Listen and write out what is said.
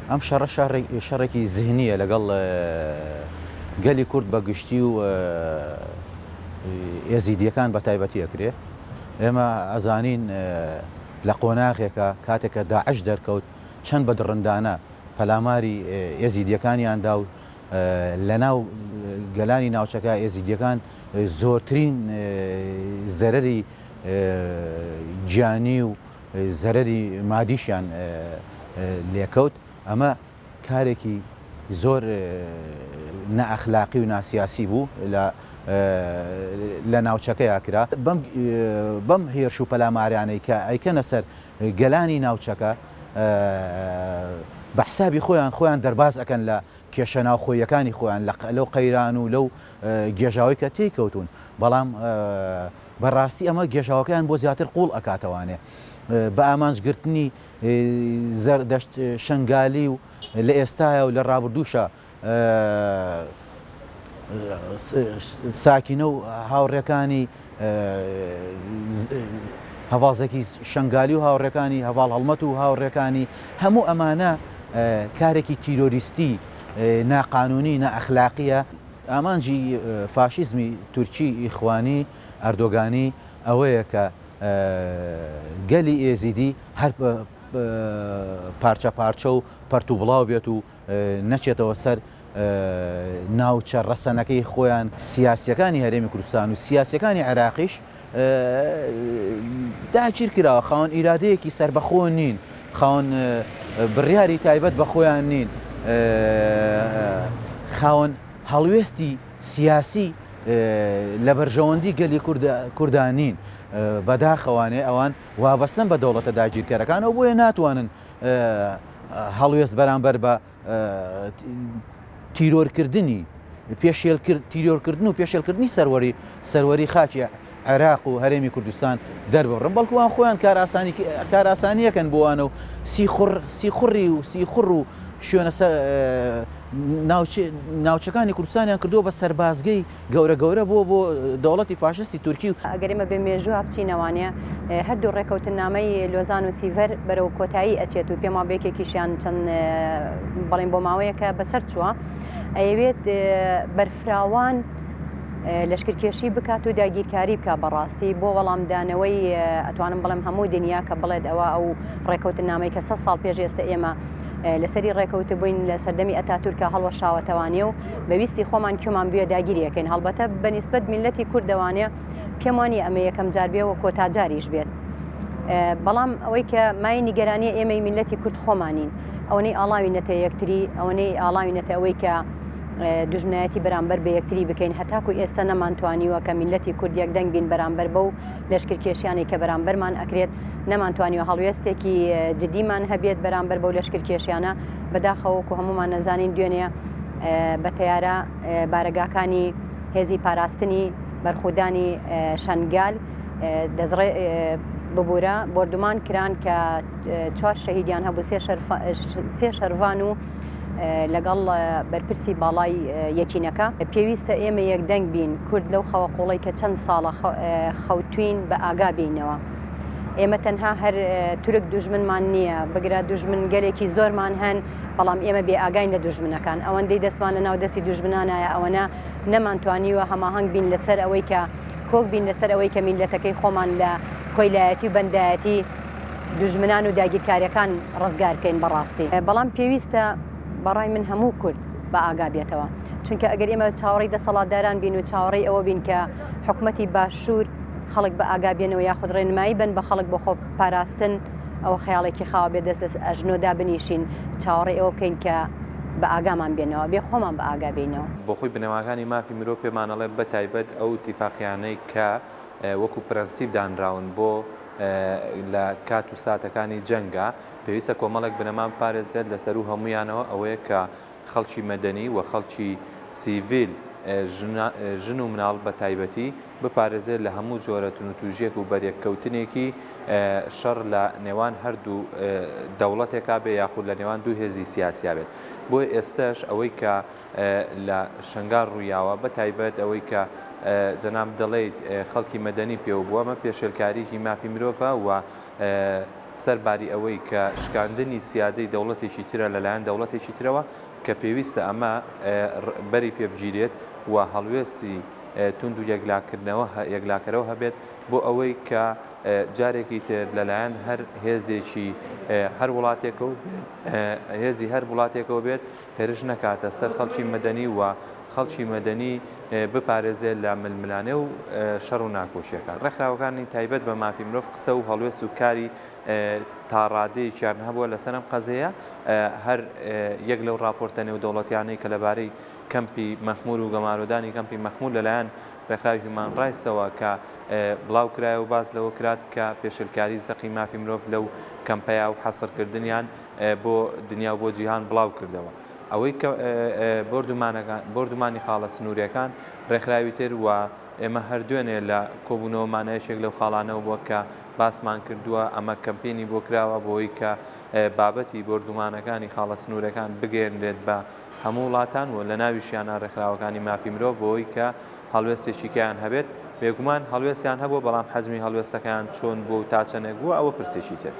ئەم شەڕە شەڕێکی زهنییە لەگەڵ گەلی کورد بە گشتی و ئێزیدییەکان بە تایبەتی ئەکرێ. ئێمە ئەزانین لە قۆناغێکا کاتێک کە داعش دەرکەوت چەند بە دڕندانە پەلاماری ئێزیدییەکانیان دا و لەناو گەلانی ناوچەکە ئێزیدییەکان زۆرترین زەرەری گیانی و زەرەری مادیشیان لێکەوت، ئەمە کارێکی زۆر نائەخلاقی و ناسیاسی بوو لە لە ناوچەکەیا کرا. بەم هێرش و پەلامارانەی کە ئەیکەنە سەر گەلانی ناوچەکە بە حسابی خۆیان خۆیان دەرباز ئەکەن لە کێشە ناوخۆییەکانی خۆیان لەو قەیران و لەو گێژاوەی کە تێی کەوتوون، بەڵام بە ڕاستی ئەمە گێژاوەکەیان بۆ زیاتر قووڵ ئەکاتەوانێ بە ئامانج گرتنی زەردەشت شەنگالی و لە ئێستایا و لە ڕابردووشا ساکینە و هاوڕێکانی هەڤاڵ زەکی شەنگالی و هاوڕێکانی، هەڤاڵ هەڵمەت و هاوڕێکانی، هەموو ئەمانە کارێکی تیرۆریستی ناقانونی، نائەخلاقییە. ئامانجی فاشیزمی تورکی ئیخوانی ئەردۆگانی ئەوەیە کە گەلی ئێزیدی هەر پارچە پارچە و پەرت و بڵاو بێت و نەچێتەوە سەر ناوچە ڕەسەنەکەی خۆیان، سیاسییەکانی هەرێمی کوردستان و سیاسییەکانی عێراقیش داگیر کراوە، خاوەن ئیرادەیەکی سەربەخۆ نین، خاوەن بڕیاری تایبەت بە خۆیان نین، خاوەن هەڵوێستی سیاسی لە بەرژەوەندی گەلی کوردا نین. بەداخەوانێ ئەوان وابەستەن بە دەوڵەتە داگیرکەرەکانەوە بۆیە ناتوانن هەڵوێست بەرامبەر بە تیرۆرکردنی تیرۆرکردن و پێشێلکردنی سەروەری سەروەری خاکی عێراق و هەرێمی کوردستان دەرببڕن بەڵکو ئەوان خۆیان کارئاسانی کارئاسانیەکەن بۆوانە و سیخوڕ سیخوڕی و سیخوڕ و شوێنە ناوچەکانی کوردستانیان کردووە بە سەربازگەی گەورە گەورە بۆ بۆ دەوڵەتی فاشستی تورکی و. ئەگەر ئێمە بە مێژووا بچینەوانێ هەردوو ڕێکەوتننامەی لۆزان و سیڤەر بەرەو کۆتایی ئەچێت و پێم وابێ یەکێکیشیان چەند بەڵێن بۆ ماوەیەکە بەسەر چووە ئەیەوێت بەرفراوان لەشکرکێشی بکات و داگیرکاری بکە بەڕاستی بۆ وەڵامدانەوەی ئەتوانم بڵێم هەموو دنیا کە بڵێت ئەوە ئەو ڕێکەوتننامەی کە 100 ساڵ پێش ئێستا ئێمە لەسەری ڕێکەوتبووین لە سەردەمی ئەتاتورکا هەڵوەشاوەتەوانێ و بە ویستی خۆمان کوێمان بوێ داگیری ئەکەین هەڵبەتە بە نیسبەت میللەتی کوردەوانێ پێم وانیە ئەمە یەکەم جار بێ و کۆتا جاریش بێت بەڵام ئەوەی کە مای نیگەرانیە ئێمەی میللەتی کورد خۆمانین ئەوەنەی ئاڵاوینەتە یەکتری ئەوەنەی ئاڵاوینەتە ئەوەی کە دوژمنایەتی بەرامبەر بە یەکتری بکەین هەتاکو ئێستا نەمانتوانیوە کە میللەتی کورد یەکدەنگ بین بەرامبەر بەو لەشکرکێشیانەی کە بەرامبەرمان ئەکرێت نەمانتوانیوە هەڵوێستێکی جدیمان هەبێت بەرامبەر بەو لەشکرکێشیانە بەداخەوە وەکو هەمومان نەزانین دوێنێ بە تەیارە بارەگاکانی هێزی پاراستنی بەرخودانی شەنگال دەزڕێ ببورە بۆردومان کران کە چوار شەهیدیان هەبوو سێ شەرڤان و لەگەڵ بەرپرسی باڵای یەکینەکە. پێویستە ئێمە یەکدەنگ بین، کورد لەو خەوە قوڵەی کە چەند ساڵە خەوتوین بە ئاگا بینەوە. ئێمە تەنها هەر تورک دوژمنمان نییە، بگرە دوژمن گەلێکی زۆرمان هەن، بەڵام ئێمە بێ ئاگاین لە دوژمنەکان. ئەوەندەی دەستمان لە ناو دەستی دوژمنانایە ئەوەنە نەمانتوانیوە هەماهەنگ بین لەسەر ئەوەی کە کۆک بین لەسەر ئەوەی کە میللەتەکەی خۆمان لە کۆیلایەتی و بەندایەتی دوژمنان و داگیرکاریەکان ڕزگار بکەین بەڕاستی. بەڵام پێویستە بەڕای من هەموو کورد بە ئاگا بێتەوە. چونکە ئەگەر ئێمە چاوەڕێی دەسەڵاتداران بین و چاوەڕێی ئەوە بین کە حکومەتی باشوور خەڵک بە ئاگا بێنەوە یاخود ڕێنمایی بن بە خەڵک بۆ خۆ پاراستن ئەوە خەیاڵێکی خاوە بێ دەست لە ئەژنۆ دابنیشین چاوەڕێی ئەوە بکەین کە بە ئاگامان بێنەوە بێ خۆمان بە ئاگا بێینەوە. بۆ خۆی بنەماکانی مافی مرۆڤ پێمان ئەڵێ بە تایبەت ئەو ئیتیفاقیانەی کە وەکو پرەنسیپ دانراون بۆ لە کات و ساتەکانی جەنگا پێویستە کۆمەڵێک بنەما بپارێزرێت لە سەروو هەموویانەوە ئەوەیە کە خەڵکی مەدەنی و خەڵکی سیڤیل ژن و مناڵ بە تایبەتی بپارێزێت لە هەموو جۆرە تونوتوژیەک و بەریەککەوتنێکی شەڕ لە نێوان هەردوو دەوڵەتێکا بێ یاخود لە نێوان دوو هێزی سیاسیا بێت بۆیە ئێستەش ئەوەی کە لە شەنگال ڕوویاوە بە تایبەت ئەوەی کە جەناب دەڵێیت خەڵکی مەدەنی پێوە بووە ئەمە پێشێلکاریی مافی مرۆڤە و. سەرباری ئەوەی کە شکاندنی سیادەی دەوڵەتێکی ترە لەلایەن دەوڵەتێکی ترەوە کە پێویستە ئەمە بەری پێ بگیرێت و هەڵوێستی توند و یەکلاکردنەوە یەکلاکەرەوە هەبێت بۆ ئەوەی کە جارێکی تر لەلایەن هەر هێزێکی هەر وڵاتێکەوە هێزی هەر وڵاتێکەوە بێت هێرش نەکاتە سەر خەڵکی مەدەنی و خەڵکی مەدەنی بپارێزێت لە ململانێ و شەڕ و ناکۆکییەکان. ڕێکخراوەکانی تایبەت بە مافی مرۆڤ قسە و هەڵوێست و کاری تا ڕادەیەکیان هەبووە لەسەر ئەم قەزیەیە، هەر یەک لەو ڕاپۆرتە نێودەوڵەتیانەی کە لەبارەی کەمپی مەخمور و گەمارۆدانی کەمپی مەخمور لەلایەن ڕێکخراوی هیومان ڕایتسەوە کە بڵاو کرایەوە باس لەوە کرات کە پێشێلکاری زەقی مافی مرۆڤ لەو کەمپەیا و حەسرکردنیان بۆ دنیا و بۆ جیهان بڵاو کردەوە. ئەوەی کە بۆردومانەکان بۆردومانی خاڵە سنووریەکان ڕێکخراوی تر و ئێمە هەر دوێنێ لە کۆبوونەوەمانە یەکێک لەو خاڵانەوە بووە کە باسمان کردووە ئەمە کەمپینی بۆ کراوە بۆی کە بابەتی بۆردومانەکانی خاڵە سنوورەکان بگەیەنرێت بە هەموو وڵاتان و لە ناویشیانە ڕێکخراوەکانی مافی مرۆڤ بۆی کە هەڵوێستێکی کەیان هەبێت بێگومان هەڵوێستیان هەبووە بەڵام حەجمی هەڵوێستەکەیان چۆن بوو و تا چەندێک بووە ئەوە پرسێکی تر.